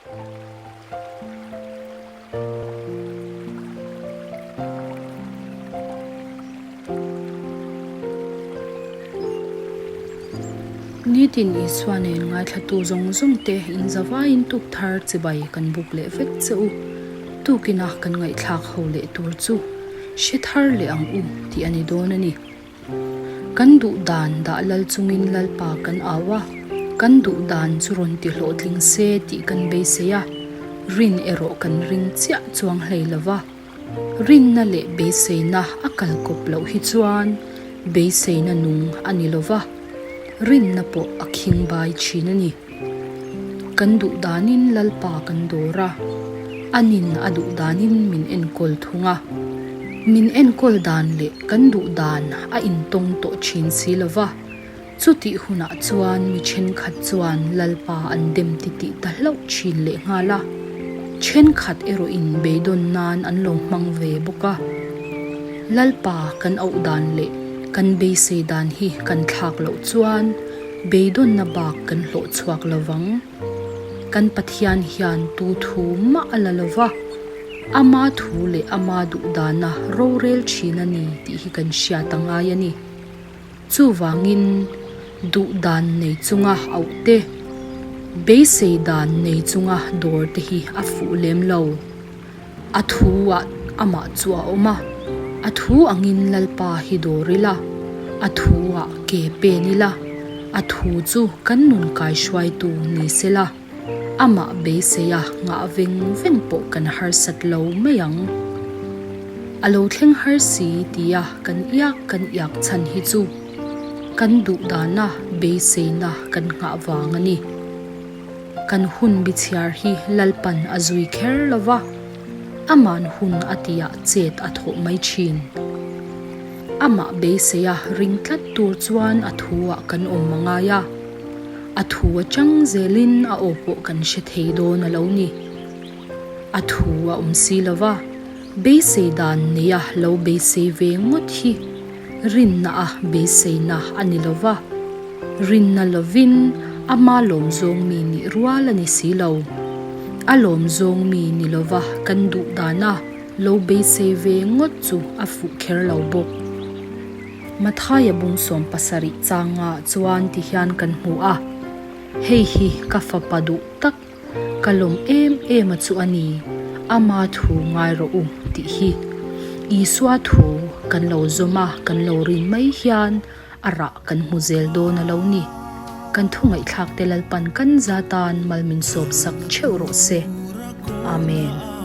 Nitin Isua nen ngaithlatu zawng zawng te inzavaiin tuk thar chibai kan buk leh vek che u. Tukina kan ngaihthlak ho leh tur chu hre thar leh ang u tih a ni dawn a ni. Kan duh dan dah lal chungin Lalpa kan au a, kan duh dan chu rawn ti hlawhtling se tih kan beisei a, rin erawh kan ring chiah chuang hlei lo va. Rinna leh beiseina a kal kawp loh hi chuan beiseina nung a ni lo va, rinna pawh a khing bai thin a ni. Kan duh danin Lalpa kan dawr a, anin a duh danin min enkawl thung a. Min enkawl dan leh kan duh dan a intawng tawh thin si lo va, chutih hunah chuan mi thenkhat chuan Lalpa an dem titih ta hlauh thin lehnghal a, thenkhat erawhin beidawn nan an lo hmang ve bawk a. Lalpa kan auh dan leh kan beisei dan hi kan thlak loh chuan, Beidawnna bak kan hlawh chhuak lo vang. Kan Pathian hian tu thu mah a la lo va, ama thu leh ama duhdana rorel thin a ni tih hi kan hriat a ngai a ni. Chuvangin, duhdan nei chunga auh te, beisei dan nei chunga dawr te hi a fuh lem lo. A thu ah amah chu a awm a, a thu angin Lalpa hi dawr ila, a thu ah ke pen ila, a thu chu kan nun kaihruaitu ni sela, amah beisei a ngah veng veng pawh kan harsat lo mai ang. A lo thleng har si tia kan iak kan iak chhan hi chu kan duh dana beiseina kan nghah vang a ni. Kan hun bichhiar hi Lalpan a zui kher lo va, aman hun a tiah chet a thawh mai thin. Amah beiseia ring tlat tur chuan a thu-ah kan awm a ngai a, a thu atang zelin a aw pawh kan hre thei dawn a lo ni. A thu a awm si lo va, beisei dan neia lo beisei ve ngawt hi rinna a beiseina a ni lo va, rinna lovin ama lawm zawng mi nih rual a ni si lo. A lawm zawng mi ni lova kan duh dana lo beisei ve ngawt chu a fuh kher lo bawk. Mathaia bung 70 changa chuan ti hian kan hmu a, Hei hi ka fapa duh tak Ka lawm em em a chu a ni, ama thu ngai rawh u tih hi. Isua thu kan lo zawm a, kan lo rin mai hian a rah kan hmu zel dawn a lo ni. Kan thu ngaihthlak te Lalpan kan za tan mal min sawp sak theuh rawh se. Amen.